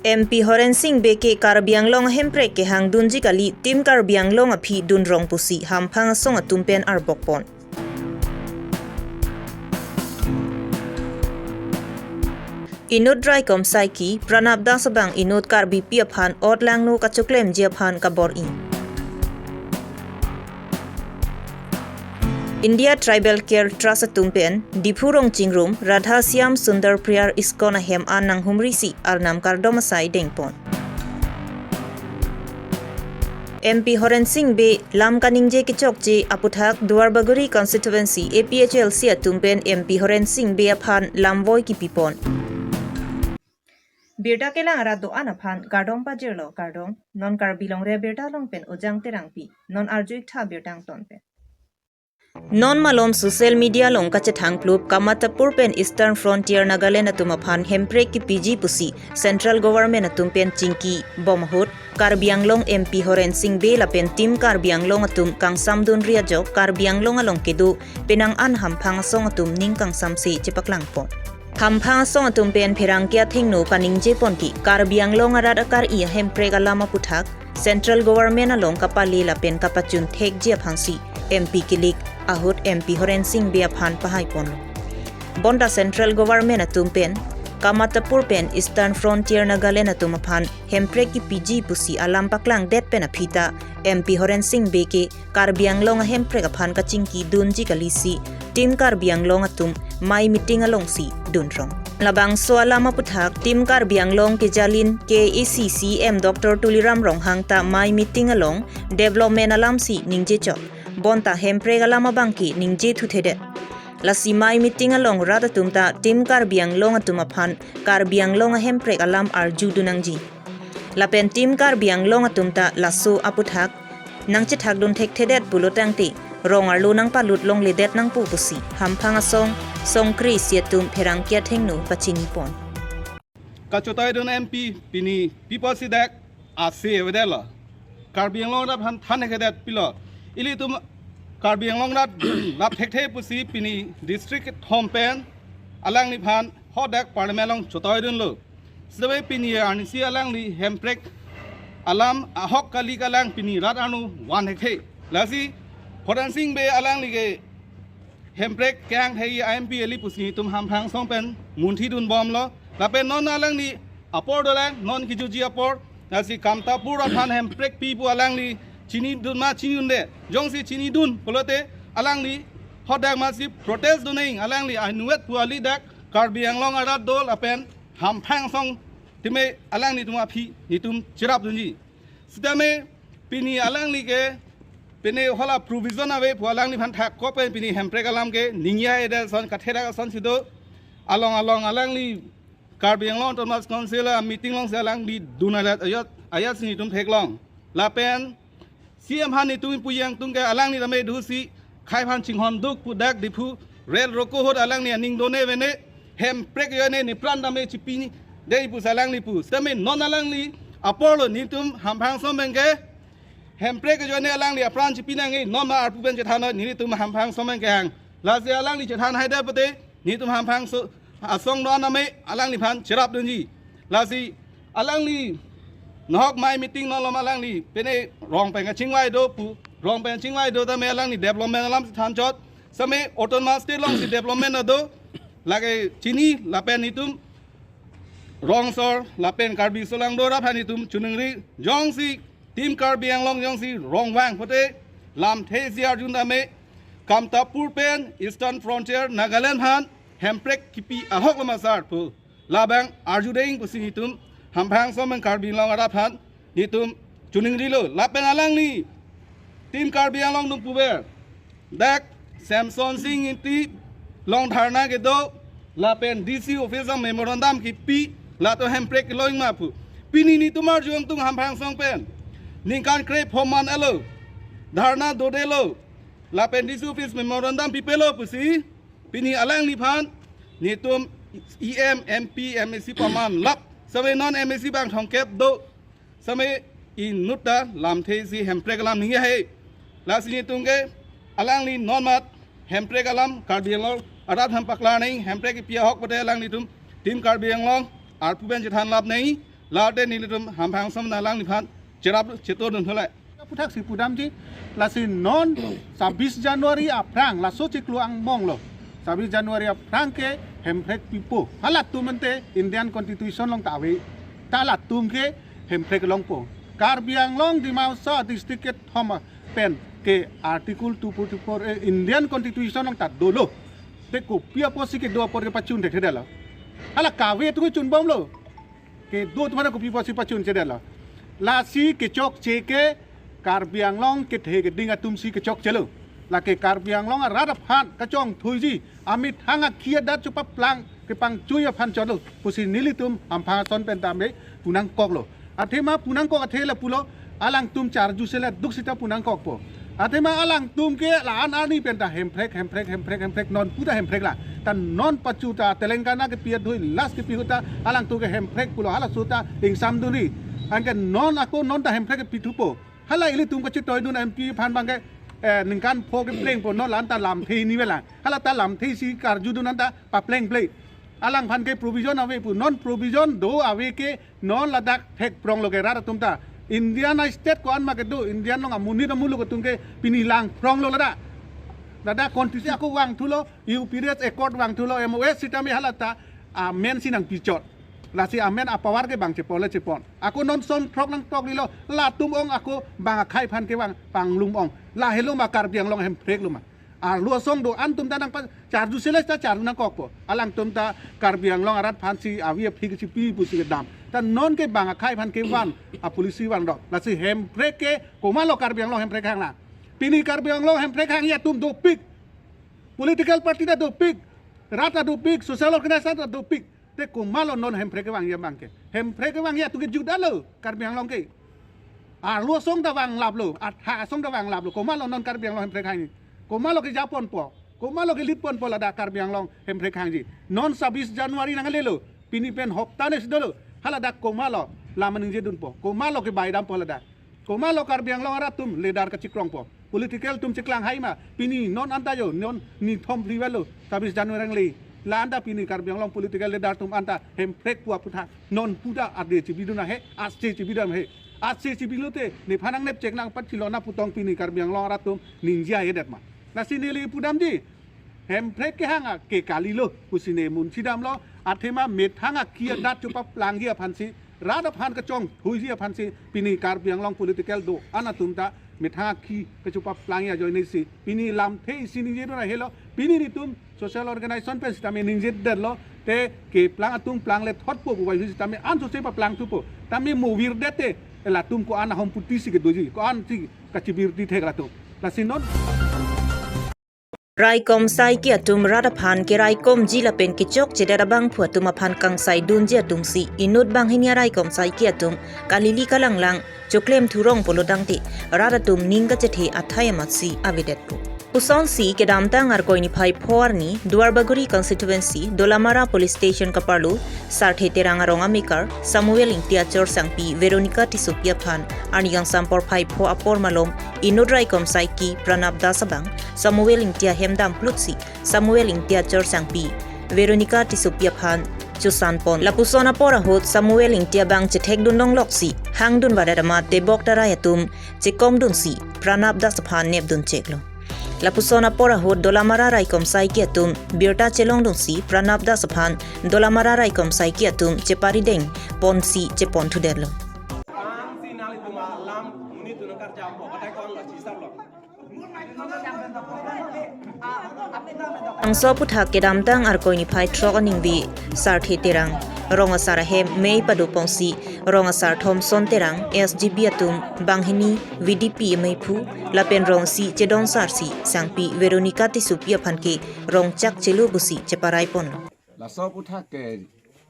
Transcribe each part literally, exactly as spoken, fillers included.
M P Horen Sing Bey ke Karbi Anglong ahemprek kehang dunji kali, Team Karbi Anglong aphi dunrong pusi hamphang asong atum pen arbok pon. Inut raikom saiki, Pranab Das abang inut Karbipi aphan ot langno kachoklemji aphan kabor-i. India Tribal Care Trust atum pen Diphu Rongchingrum Radha Shyam Sundar Priyar ISKCON ahem an nanghumrisi arnam kardom asai dengpon. M P Horen Sing Bey lam kaningje kechokche aputhak Duarbagori Constituency A P H L C atum pen M P Horen Sing Bey aphan lamvoi kipipon. Birta kelang arat do-an aphan kardom pajirlo, kardom. Non Karbi Longri Abirta along pen Ojang Terangpi. Non arju-ik tha birta angton pen. Non malom social media along kachethang plup Kamatapur pen Eastern Frontier Nagaland atum aphan hemprek kipiji pusi Central Government atum pen chingki bom ahut Karbi Anglong M P Horen Sing Bey lapen Team Karbi Anglong atum kangsamdunri ajok Karbi Anglong along kedo penang an hamphang asong atum ning kangsamse chepaklangpon. Hamphang asong atum pen pherangke athengno kaningje pon ke Karbi Anglong arat akar-i ahemprek alam aputhak Central Government along kapale lapen kapachun thekji aphansi M P kilik ahut M P Horen Sing Bey aphan pahai ponlo. Bonta Central Government atum pen Kamatapur pen Eastern Frontier Nagaland atum aphan hemprek kipiji pusi alam paklangdet pen aphi ta M P Horen Sing Bey ke Karbi Anglong ahemprek aphan kachingki dunji kalisi Team Karbi Anglong atum mai meeting alongsi dunrong. Labangso alam aputhak Team Karbi Anglong kejalin K A A C C E M Doctor Tuliram Ronghang ta mai meeting along development alamsi ningje chok. Bonta hemprek alam abang ke ningje thuthedet. Lasi mai meeting along rat atum ta Team Karbi Anglong atum aphan Karbi Anglong ahemprek alam arjudun nangji. Lapen Team Karbi Anglong atum ta laso aputhak nangchethakdun thekthedet pulo tangte rong arlo nangpalut longledet nangpo pusi hamphang asong songkre isi atum pherangke athengno pachini pon. Kachotoidun M P pini pipo si dak ase avedetlo. Karbi Anglong arat aphan than thekthe pilo. Ilitum Karbi Anglong arat lap thekthe pusi pini district kethom pen alangliphan hadak parliament along chotoidunlo. Sitame pini arnisi alangli hemprek alam ahok kali kalang pini rat arnu van thekthe. Lasi Horen Sing Bey alangli ke hemprek kehang thei M P eli pusi itum hamphang asong pen munthidun bomlo. Lapen non alangli apor dolang, non kijuji apor. Lasi Kamatapur aphan hemprek pi pu alangli chinidun ma chinidunde. Jongsi chinidun pulote alangli hadak masi protest dun nang, alangli anuet pu ali dak Karbi Anglong arat do lapen hamphang asong time alanglitum aphi nitum cherapdunji. Sitame pini alangli ke pini hala provision ave pu alangliphan thak ko pen pini hemprek alam ke ningje-edet ason katherak asonsi do. Along along alangli Karbi Anglong Autonomous Council a meeting alongsi alangli dun alat ayat ayatsi nitum theklong. Lapen C M aphan nitum ipu yang tung ke alangli tame dusi khai aphan chinghon duk pu dak Diphu rel roko ahut alangli aning done vene hemprek ajoine nepran tame chipi dei pusi alangli pu. Sitame non alangli aporlo nitum hamphang asong pen ke hemprek ajoine alangli apran chipi nangji, non ma arpu pen chethan noi, nitum hamphang asong pen kehang. Lasi alangli chethan haida pute nitum hamphang so asong non tame alangliphan cherapdunji. Lasi alangli nahok mai meeting non lom alangli pene rong pen kachingvai do pu, rong pen chingvai do tame alangli development alamsi thanchot. Sitame Autonomous State alongsi development do lake chini lapen nitum rong asor lapen Karbi aso lang do rap aphan nitum choningri. Jongsi Team Karbi Anglong jongsi rong vang pute lamthe isi arjun tame Kamatapur pen Eastern Frontier Nagaland aphan hemprek kipi ahok lo ma sar pu labang arju deng pusi nitum hamphang asong pen Karbi Anglong arat aphan nitum choningrilo. Lapen alangli Team Karbi Anglong atum puver dak Semson Sing Ingti along dharna kedo lapen D C office along memorandum kipi latum hemprek kelong ma pu. Pini nitum arju ong tung hamphang asong pen ningkan krephongo man elo, dharna dodelo lapen D C office memorandum pipelo pusi pini alangliphan nitum E M, M P, M A C paman lap. Sitame non M A C bang thomkep do. Sitame inut ta lamthe isi hemprek alam ningje hai. Lasi nitum ke alangli non mat hemprek alam Karbi Anglong arat aphan paklang nang, hemprek kipi ahok pute alanglitum Team Karbi Anglong arpu pen chethan lap nang. Late nelitum hamphang ason nanglangji aphan cherap chetordun thulai. Aputhaksi pudamji, lasi non sabis January aphrang laso chiklo angbong lo. Sabis January aphrang ke hemprek pipo. Halatum ante Indian Constitution along ta ave. Ta latum ke hemprek longpo. Karbi Anglong Dima Hasao district kethom pen ke Article two forty-four A Indian Constitution along ta dolo. Te kopi apotsi kedo apor kepachun thekthedetlo. Hala kave atum chunbomlo. Kedo atum aphan kopi apotsi pachunchedetlo. Lasi kechokche ke Karbi Anglong kethe keding atumsi kechokchelo. Lake Karbi Anglong arat aphan kachongthuiji, amethang akhi adat chepaplang kepangchui aphan chotlo pusi nelitum hamphang ason pen tame punangkoklo. Athema punangkok athe lapulo, alangtum charju sele duk sita punangkokpo. Athema alangtum ke la-an arni pen ta hemprek, hemprek, hemprek, hemprek, non pu ta hemprek lang. Ta non pachu ta Telangana kepi adhui last kepi ahut ta alangtum ke hemprek pulo, halaso ta ingsamdunri. Anke non ako non ta hemprek kepi thupo. Hala ilitum kachetoidun M P aphan abangke, eh, ningkan pho keplengpo, non la-an ta lamthe hini avelang. Hala ta lamthe si karjudun anta paplengple. Alangphan ke provision ave pu, non provision do ave ke non ladak thekpronglo ke rat atum ta. Indian state ko-an ma kedo, Indian along amonit amuluk atum ke pini langpronglo ladak. Ladak constitution ako vangthulo, U P D S accord vangthulo, M O S sitame hala ta amen si nangpichot. Lasi amen apower ke bang chepon le chepon. Ako non som throk nangtoklilo, latum ong ako bang akhei aphan kevang panglum ong. Lahelo ma Karbi Anglong hemprek lo ma. Arlo asong do-an atum ta nangpacharju sele ta charju nangkokpo. Alangtum ta Karbi Anglong arat aphansi avi aphi kechipi pusi kedam. Ta non ke bang akhei aphan kevan apolicy vangdok. Lasi hemprek ke komatlo Karbi Anglong hemprek hang lang. Pini Karbi Anglong hemprek hangji atum dopik. Political party ta dopik. Rat ta dopik. Social organization ta dopik. Te komatlo non hemprek kevangji abangke. Hemprek kevangji atum ke jutdetlo Karbi Anglong ke. Arlo asong ta vanglaplo, athak asong ta vanglaplo. Komatlo non Karbi Anglong hemprek hangji. Komatlo kejaponpo. Komatlo kelitponpo ladak Karbi Anglong hemprek hangji. Non sabis January nanglelo. Pini pen hopta ne si dolo. Haladak komatlo lam ningjedunpo. Komatlo kebaidampo ladak. Komatlo Karbi Anglong arat atum leader kachikrongpo. Political atum chiklang hai ma. Pini non anta jo, non nithom phli velo. Sabis January nangle. La anta pini Karbi Anglong political leader atum anta hemprek pu aputhak. Non pu ta ade chibidun ahe, ase chibidam he. Ase chibilote, nephan nangnepchek nangpachilona putong pini Karbi Anglong arat atum ningje ahedet ma. Lasi neli pudamji. Hemprek kehang ake kalilo, pusi ne munchidamlo, athema methang akhi adat chepaplangji aphansi, rat aphan kachongthuiji aphansi, pini Karbi Anglong political do-an atum ta, methang akhi kachepaplangji ajoinesi, pini lamthe isi ningjedun ahelo, pini nelitum social organization pen sitame ningjedetlo, te keplang atum planglet hotpo pu bai sitame ansose paplangthupo, tame movirdete, latum ko-an ahom puti si kedoji, ko-ansi kachibirdi thek latum. Lasi non. Raikom saiki atum rat aphan keraikomji lapen kechokchedet abangphu atum aphan kangsaidunji atumsi inut banghini araikom saiki atum kalili kalanglang choklem thurong pulo tangte rat atum ning kachethe athai amatsi avedetpo. Pusonsi kedamtang Arkoi niphai pho arni Duarbagori constituency Dolamara police station kaparlo Sarthe Terang arong amekar Samuel Ingti achor sangpi Veronica Tissopi aphan arni kangsam porphai pho apor malom inut raikom saiki Pranab Das abang Samuel Ingti ahem damplutsi Samuel Ingti achor sangpi Veronica Tissopi aphan chosanpon. Lapuson apor ahut Samuel Ingti abang chethekdun longloksi hangdun varet amat tebok tarai atum chekomdunsi Pranab Das aphan nepdun cheklo. Lapuson apor ahut Dolamara raikom saiki atum birta chelongdunsi Pranab Das aphan Dolamara raikom saiki atum cheparideng ponsi cheponthudetlo. Angso aphuthak kedamtang Arkoi niphai throk aningve Sarthe Terang rong asar ahem mei padopongsi rong asar Thomson Terang S G B atum banghini V D P ameiphu lapen rong isi chedonsarsi sangpi Veronica Tissopi aphan ke rong chakchelo pusi cheparaiponlo. Laso aphuthak ke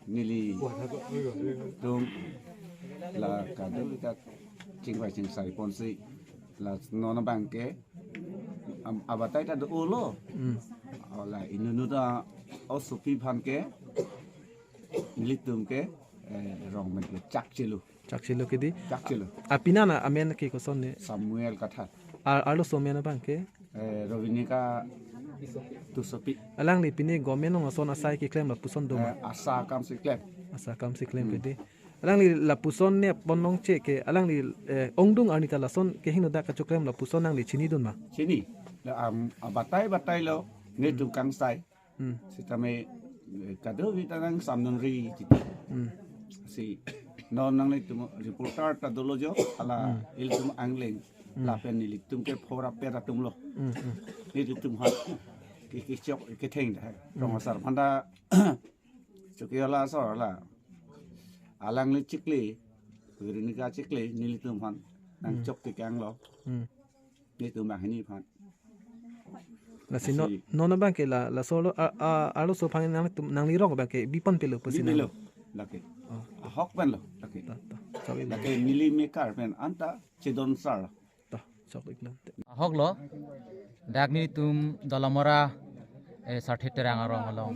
nelitum la kadu ta chingvai chingsaiponsi la non abangke am-, abatai ta do-olo. Hmm. Ola inut ta osopi aphan ke nelitum ke, eh, rong pen ke chakchelo. Chakchelo kedi. Chakchelo. Apinana amen ke koson ne? Samuel Kathar. Ar-, arloso amen abangke? Eh, Rovinika Tissopi. Alangli pini government along ason asai keklem lapuson doma? Eh, asa akam si klem. Asa akam si klem. Hmm. Kedi. Alangli lapuson ne pon longche ke alangli, eh, ongdung arni ta lason kehingno dak kachoklem lapuson nangli chinidun ma? Chini, la, am, abatai batai lo, netum kangsai. Hmm. Sitame, eh, kadokave ta nangsamdunri titi. Hmm. Si, non nanglitum reporter ta dolo jo, hala Hmm. ilitum angling. Hmm. Lapen nelitum ke phora pera atum lo. Hmm, hmm. Nelitum ha, ke, kechok, ketheng dah. Hmm. Rong asar phanda, Chokihola asor la. Alangli chikli, Veronica chikli, nelitum aphan. Nang Hmm. chok kekang lo. Hmm. Nelitum banghini aphan. Lasi non, Lasi non abang ke la, laso lo, a, a, arloso aphan nangtum, nangli rong abang ke bipon pelo pusi Bipon nang. Pelo, lake. Oh. Ahok pen lo, lake. Ta, ta. Sorry, Lake neli mekar pen anta chedon sar. Ta, sok iklan. Ahok lo, dak nelitum Dolamara, eh, Sarthe Terang arong along.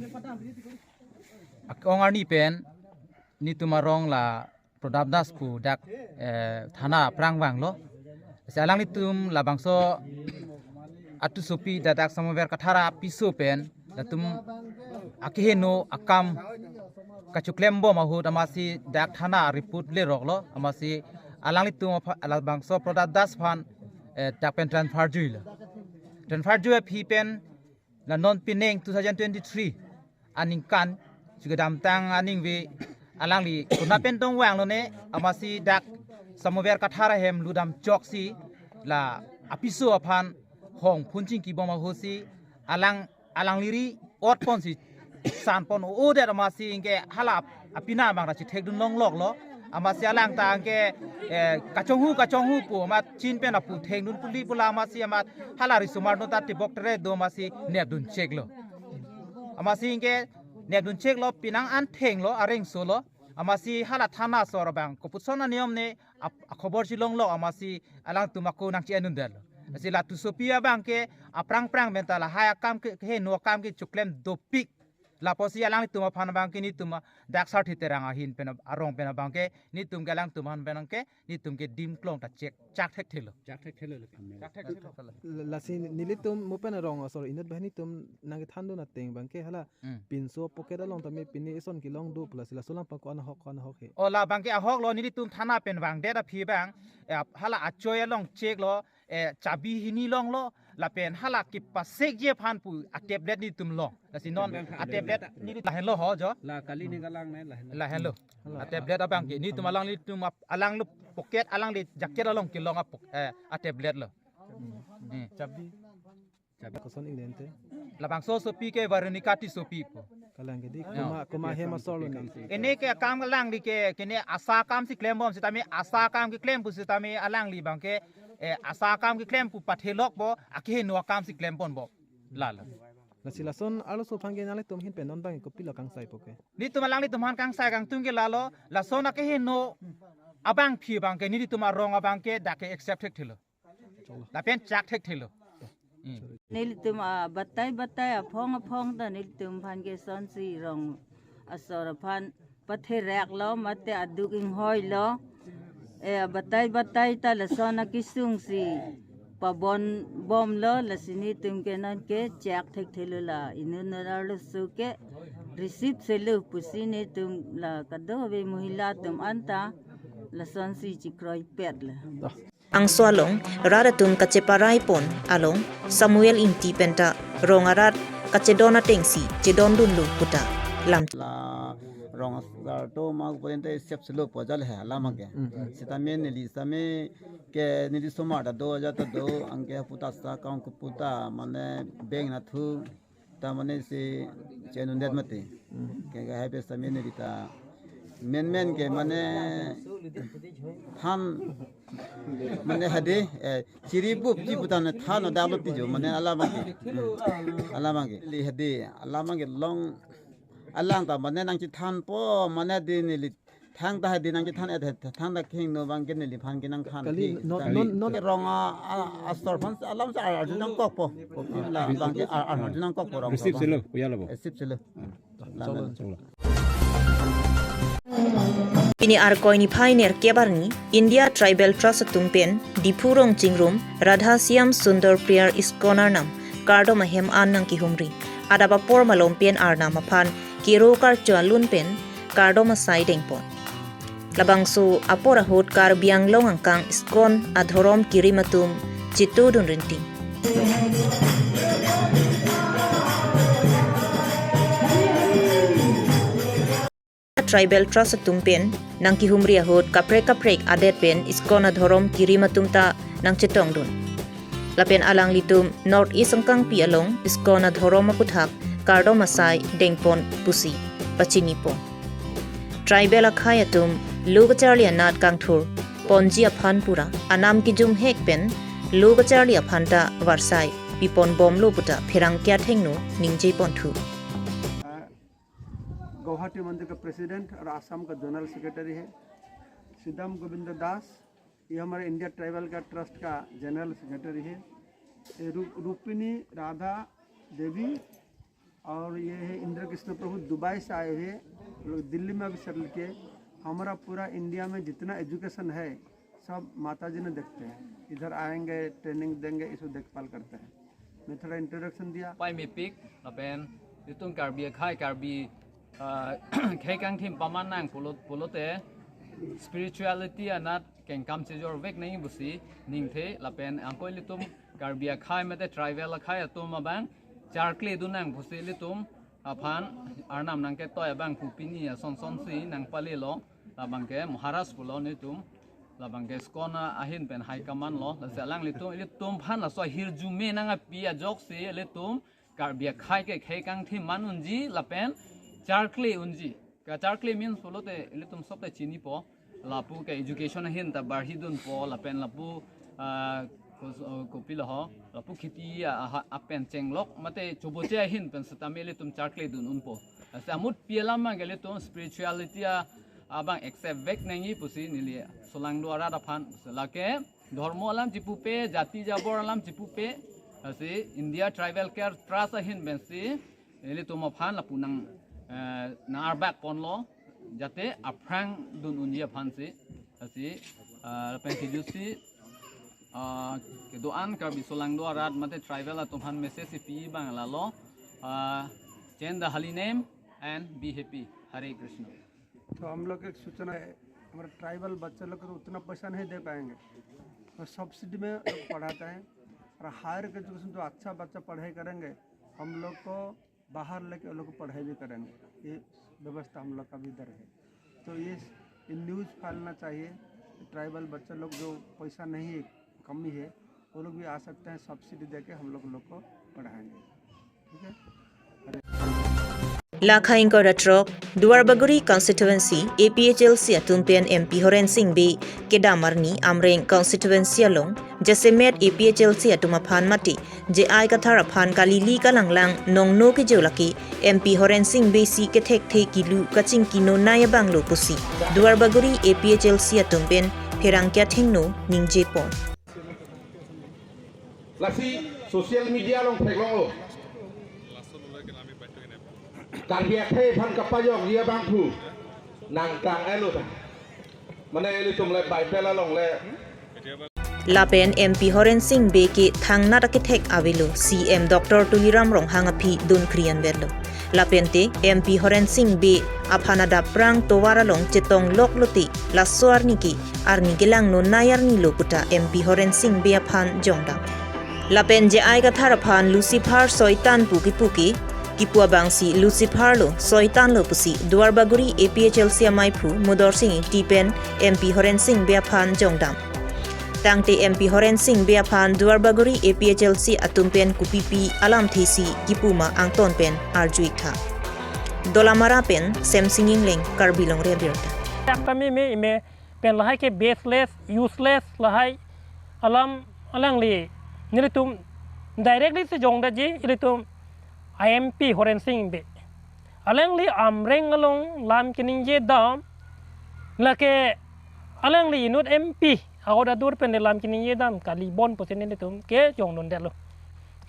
Ak-ong arni pen, nelitum arong la Prodap Das pu dak, eh, thana aphrang vanglo. Si alanglitum labangso atusopi dak Samuver Kathar apiso pen, latum akeheno akam kachoklem bom ahut amatsi dak thana report lerok lo, amatsi alanglitum apha-, labangso Prodap Das aphan, eh, dak pen transfer jui lo. Transfer jui aphi pen la non pining two thousand twenty-three aningkan, chukedamtang aningve alangli kuna pen tong vanglo ne, amatsi dak Samuver Kathar ahem ludam choksi la apiso aphan hong phun chingki bom ahutsi alang, alangli ri ot ponsi san pon o det amatsi anke hala apina abang ra chithekdun longlok lo. Amatsi alang ta anke, eh, kachonghu, kachonghu pu amat chin pen apu thengdun puli pu la amatsi amat hala risomar no ta tebok tere do amatsi nepdun chek lo. Amatsi anke nepdun chek lo, pinang an theng lo, areng so lo. Amatsi hala thana asor abang kopuson aniyom ne ap-, akhobor si longlok amatsi alangtum ako nangchi-endun det lo. Lasi la tusopi abang ke aphrang phrang pen ta lahai akam ke, keheno akam kechoklem dopik. Lapusi alanglitum aphan abang ke nelitum a dak Sarthe Terang ahin pen ab-, arong pen abang ke nelitum ke alangtum aphan pen ke nelitum ke dim klong ta chek chak thekthelo. Chak thekthelo le. Chak thekthelo. La-, lasi nelitum mo pen arong asor inut banghini atum nangkethandun ateng abang ke hala Hmm. pinso pocket along tame pine ison kelong do pu lasi laso lang pako anahok anahok he. O la abang ke ahok lo, nelitum thana pen vangdet aphi abang, eh, hala achoi along chek lo, eh, chabi hini longlo, lapen hala kepasekji aphan pu a tablet nelitum long. Lasi non a tablet neli lahenlo ho jo. La kali ne kalang ne lahen. Lahenlo. Hala. A tablet abang ke nelitum alanglitum ap-, alangli pocket, alangli jacket along kelong a pok-, eh, a tablet lo. Hmm. Hmm. Chabi. Chabi koson ingdeng te? Labangso asopi ke Veronica Tissopi pu. Kalang ke di, Ya. Komat, komat hem asor lo nang. Ene ke akam alangli ke, kene ASHA akam si klem bom sitame, ASHA akam keklem pu sitame alangli abang ke, eh, ASHA akam keklem pu pathelok po, akeheno akam si klem pon po. Lalo. Lasi lason arloso aphan ke nanglitum ahin pen non abang kopilo kangsai po ke? Nelitum alanglitum aphan kangsai kangtung ke lalo, lason akeheno abangpi abang ke, nelitum arong abang ke dak ke accept thekthelo. Lapen chak thekthelo. Hmm. Nelitum abatai batai aphong aphong ta nelitum aphan ke lasonsi rong asor aphan patherak lo mate aduk inghoi lo. Eh, abatai batai ta lason akesung si pabon bom lo, lasi nelitum ke non ke chak thekthelo la. Inut arloso ke receive selo pusi nelitum la kadokave mohila atum anta lasonsi chekroipet lo. Angso along, rat atum kacheparai pon along, Samuel Ingti pen ta rong arat kachedon atengsi chedondunlo puta lam. La rong asar atum ma pudente accept selo pu ajat le he alam ke. Hmm, hmm. Sitame neli sitame ke neli osomar ta do, ajat ta do, anke puta ASHA account kepu ta mane bank nathu ta mane si chenundet mati. Hmm. Ke, ke hai pe sitame neli ta menmen ke mane than mane hadi, eh, chiri bup chi putan than no dalo tijo mane alam ke. Hmm. Alam ke. Neli hadi alam ke long alang ta mane nangchethan po mane di neli thangta hadi nangchethan et het thangta kehingno abang ke neliphan ke nangthan. Kali, thi, non, than non, non. Rong a, a, asor aphan alam sa arju nangkokpo. La abang ke ar, arju nangkokpo rong. Receive selo, puya labo. Receive selo. Chalo. Pini Arkoi niphai nerkep arni India Tribal Trust atum pen Diphu rong chingrum Radha Shyam Sundar Prayer ISKCON arnam kardom ahem an nangkehumri. Adap apor malom pen arnam aphan kero karcho alun pen kardom asai dengpon. Labangso apor ahut Karbi Anglong angkang ISKCON adhorom kerim atum chetongdun rinting. Tribal Trust atum pen nangkehumri ahut kaprek kaprek adet pen ISKCON adhorom kerim atum ta nangchetongdun. Lapen alanglitum North East angkangpi along ISKCON adhorom aputhak kardom asai dengpon pusi pachinipon. Tribal akhei atum lo kacharli anat kangthur ponji aphan pura anam kejumhek pen lo kacharli aphan ta varsai pipon bomlo puta pherangke athengno ningjeponthu. Guwahati मंदिर का प्रेसिडेंट और आसाम का general secretary है। सिदाम गोविंद दास, ये हमारे India tribal का ट्रस्ट का जनरल सेक्रेटरी है। ये रू, रूपिणी राधा देवी और ये है इंद्र कृष्ण प्रभु, दुबई से आए हुए, लोग दिल्ली में अभी सेटल किए। हमारा पूरा इंडिया में जितना एजुकेशन है, सब माता जी ने देखते हैं। इधर आएंगे, ट्रेनिंग देंगे, इसको देखभाल करते हैं। मैं थोड़ा इंट्रोडक्शन दिया। Pai mepik lapen itum Karbi akhei, Karbi ah, khei kangthim paman nang pulo, pulote spirituality anat kengkam chejorvek nangji pusi ningthe. Lapen anke ilitum Karbi akhei mate tribal akhei atum abang charkledun nang pusi ilitum aphan arnam nangketoi abang pu pini asonson si nangpalelo. Labangke Maharaj pulo nelitum. Labangke ISKCON ahin pen high command lo. Lasi alanglitum ilitum aphan laso ahirjume nangkepi ajoksi ilitum Karbi akhei ke khei kangthim man unji lapen charkle unji. Kacharkle means pulote ilitum sob ta chinipo. Lapu ke education ahin ta barhidunpo lapen lapu, ah, kos-, kopilo ho, lapu kheti a, a, apen chenglok mate choboche ahin pen setame ilitum charkledun unpo. Lasi amutpi alam abang ke ilitum spirituality a, abang acceptvek nangji pusi neli solangdo arat aphan. Lake dhormo alam chipupe, jati jabor alam chipupe, lasi India Tribal Care Trust ahin pensi ilitum aphan lapu nang, eh, nang-arbak ponlo, jate aphrang dun unji aphansi. Lasi, ah, lapen kejutsi, ah, kedo-an Karbi solangdo arat mate tribal atum aphan message si pi abang lalo, ah, change the holy name and be happy. Hare Krishna. तो हम लोग एक सूचना है, हमारे ट्राइबल बच्चे लोग को तो उतना पैसा नहीं दे पाएंगे, तो सब्सिडी में लोग पढ़ाते हैं। और हायर एजुकेशन जो अच्छा बच्चा पढ़ाई करेंगे, हम लोग को बाहर लेके वो लोग को पढ़ाई भी करेंगे। ये व्यवस्था हम लोग का भी इधर है। तो ये, ये न्यूज़ फैलना चाहिए। ट्राइबल बच्चे लोग जो पैसा नहीं है, कमी है, वो लोग भी आ सकते हैं, सब्सिडी देके हम लोग लोग को पढ़ाएंगे। ठीक है। Lakha ingkoi ra throk, Duarbagori constituency A P H L C atum pen M P Horen Sing Bey kedam arni Amreng constituency along jasemet A P H L C atum aphan mate J I Kathar aphan kalili kalanglang nongno kejor lake M P Horen Sing Bey si kethekthe kilu kachingki nonai abang lo pusi Duarbagori A P H L C atum pen pherangke athengno ningjepon. Lasi social media along theklonglo. Karbi akhei aphan kapajokji abangphu nangkang-elo ta. Mane ilitum le Bible along le. Lapen M P Horen Sing Bey ke thangnat akethek avelo C M Doctor Tuliram Ronghang aphi dun krian verlo. Lapente M P Horen Sing Bey aphan adap prang tovar along chetong lok lote laso arni ke arni kelang nonai arni lo puta M P Horen Sing Bey aphan jongdam. Lapen J I Kathar aphan Lucifer soitan pu kipu ke, kipu abangsi Lucifer lo, soitan lo pusi Duarbagori A P H L C amaiphu Modor Sing Ingti pen M P Horen Sing Bey aphan jongdam. Tangte M P Horen Sing Bey aphan Duarbagori A P H L C atum pen kopipi alamthe si kipu ma angton pen arju-ik tha. Dolamara pen Semsing Ingleng, Karbi Longri Abirta. Dak kami me ime pen lahai ke baseless, useless lahai alam alangli nelitum directly si jongdetji ilitum I M P Horen Sing Bey. Alangli Amreng along lam keningje dam lake alangli inut M P ahut adur pen lam keningje dam kali bon pusi nelitum ke jongdundetlo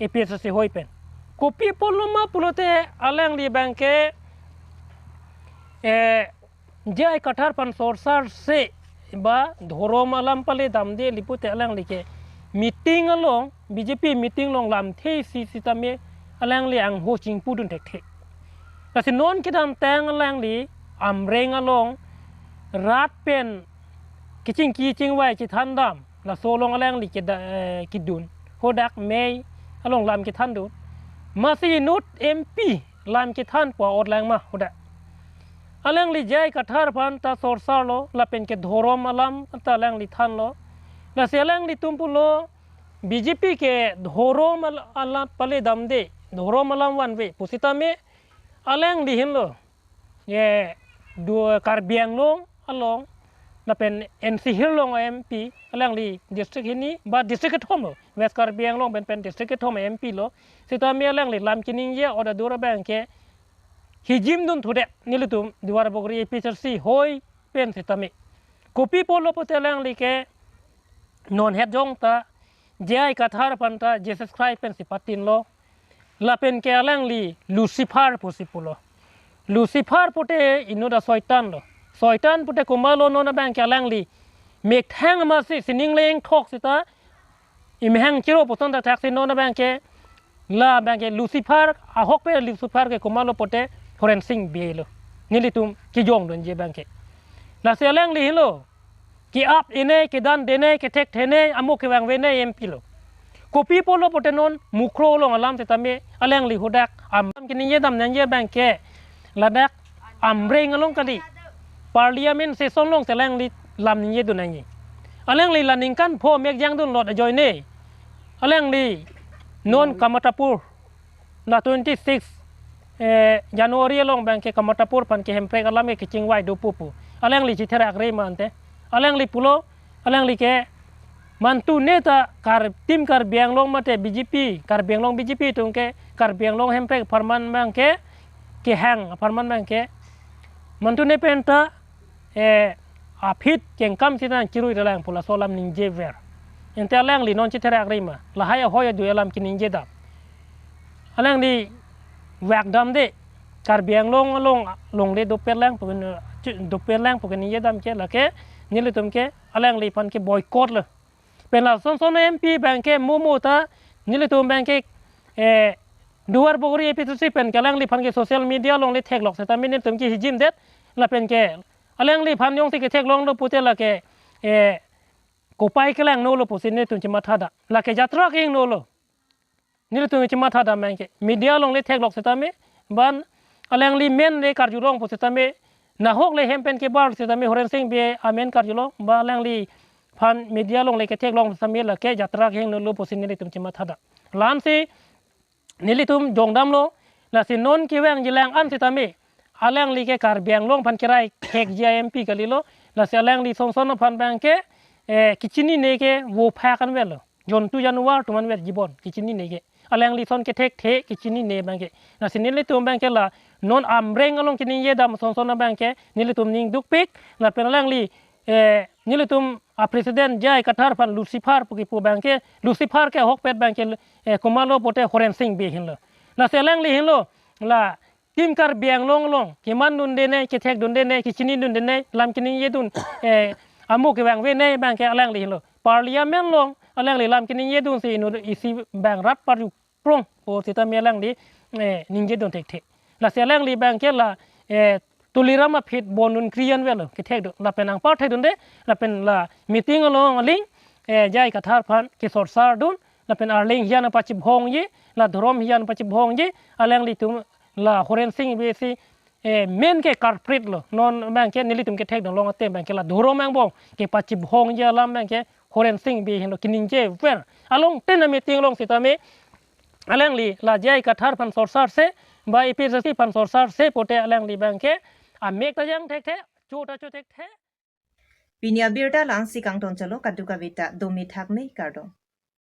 A P H L C hoi pen. Kopi pulo ma pulote alangli abang ke, eh, J I Kathar aphan sorsar se ba dhorom alam pale damde li pulote alangli ke meeting along, B J P meeting along lamthe isi sitame alangli angho chingpudun thekthe. Lasi non kedamtang alangli Amreng along rat pen kechingki chingvai chethandam, laso along alangli keda-, eh, kedun. Hadak mei along lam kethandun. Masi inut M P lam kethan pu a-ot lang ma hadak. Alangli J I Kathar aphan ta sorsarlo, lapen ke dhorom alam ta alangli thanlo. Lasi alanglitum pulo, B J P ke dhorom al-, alam pale damde, dhorom alam vanve pusitame alangli henlo. Ye, du Karbi Anglong along, lapen N C Hills along M P, alangli district hini, ba district kethom lo, West Karbi Anglong pen pen district kethom M P lo, sitame alangli lam keningje order dur abang ke, hijim dun thudet, nelitum Duarbagori A P H L C hoi pen sitame. Kopi pulo pute alangli ke, non het jong ta, J I Kathar aphan ta, Jesus Christ pensi patinlo, lapen ke alangli Lucifer pusi pulo. Lucifer pute inut a-Soitan lo. Soitan pute komatlo non abang ke alangli methang masi sining leng thok sita imhang chiro puson ta thaksi non abang ke la abang ke Lucifer ahok pe Lucifer ke komatlo pute Horensing Bey lo. Nelitum kejong dunji abang ke. Lasi alangli henlo. Ke-ap ine, kedan dene, kethek thene, amuk kevangvene M P lo. Kopi pulo pute non, Mukroh along alam sitame, alangli hadak, am, keningje dam nangji abang ke, ladak, Amreng along kali, Parliament session along si alangli lam ningje dun nangji. Alangli la ningkan pho mek jang dunlot ajoine. Alangli, non Kamatapur, la twenty-six, eh, January along abang ke Kamatapur aphan ke Hemprek alam ke kechingvai do pupu. Alangli chetherak re ma ante. Alangli pulo, alangli ke mantu neta Kar, Team Karbi Anglong mate B J P, Karbi Anglong B J P atum ke Karbi Anglong Hemprek apharman abang ke, kehang apharman abang ke. Mantu ne pen ta eh, aphi kengkam sita nangchirui relang pu laso alam ningjever. Ante alangli non chetherak re ma, lahai ahoi adui alam keningje dam. Alangli vak damde, Karbi Anglong along, longle doper lang pu ke, doper lang pu keningje dam ke, lake, nelitum ke, alangliphan ke boycott lo. Pen lason son M P abang ke momo ta, nelitum abang ke, eh, Duarbagori A P H L C pen ke alangliphan ke social media along le theklok seta nelitum ke hijim det, lapen ke, alangliphan jongsi kethek longlo pute lake, eh, kopai kelang nolo pusi nelitum chematha dam. Lake jatra kehing nolo. Nelitum chematha dam abang ke. Media along le theklok setame, ban alangli men le karjulong pu setame, nahok le hem pen kebar setame, Horensing Bey amen karjulong, ba alangliphan media along le kethek long setame lake jatra kehing nolo pusi nelitum chematha dam. La-ansi nelitum jongdamlo, lasi non kevang jilang an setame, alangli ke Karbi Anglong aphan kerai thekji M P kalilo, lasi alangli son son aphan abang ke, eh, kechinine ke vo phak anvetlo. Jontu januar atum anvet jibon, kechinine ke. Alangli son kethekthe, kechinine abang ke. Lasi nelitum abang ke la, non Amreng along keningje dam son son abang ke, nelitum ning dukpik, lapen alangli, eh, nelitum a-president J I Kathar aphan Lucifer pu kipu abang ke, Lucifer ke ahokpet abang ke, eh, komatlo pute Horensing Bey henlo. Lasi alangli henlo, la Team Karbi Anglong along, keman dunde ne, kethek dunde ne, kechini dunde ne, lam keningje dun, eh, amuk kevangve ne abang ke alangli henlo. Parliament along, alangli lam keningje dunsi inut isi abang rat parju prong pu setame alangli, eh, ningje dun thekthe. Lasi alangli abang ke la, eh, Tuliram aphi bon dun kri anvetlo, kethek dun. Lapen nangpar thek dunde, lapen la meeting along aling, eh, J I Kathar aphan kesorsar dun, lapen arleng hijan pachibhongji, la dhorom hijan pachibhongji, alanglitum la Horensing Bey si, eh, men ke culprit lo, non abang ke nelitum kethek dun long ate abang ke la dhorom angbong kepachibhongji alam abang ke Horensing Bey henlo keningjever. Along tena meeting along setame, alangli la J I Kathar aphan sorsarse, ba A P H L C aphan sorsarse pute alangli abang ke, amek ta jang thekthe, cho ta cho thekthe. Pini abirta la-ansi kangton chalo, kadokave ta dome thakme, kardom.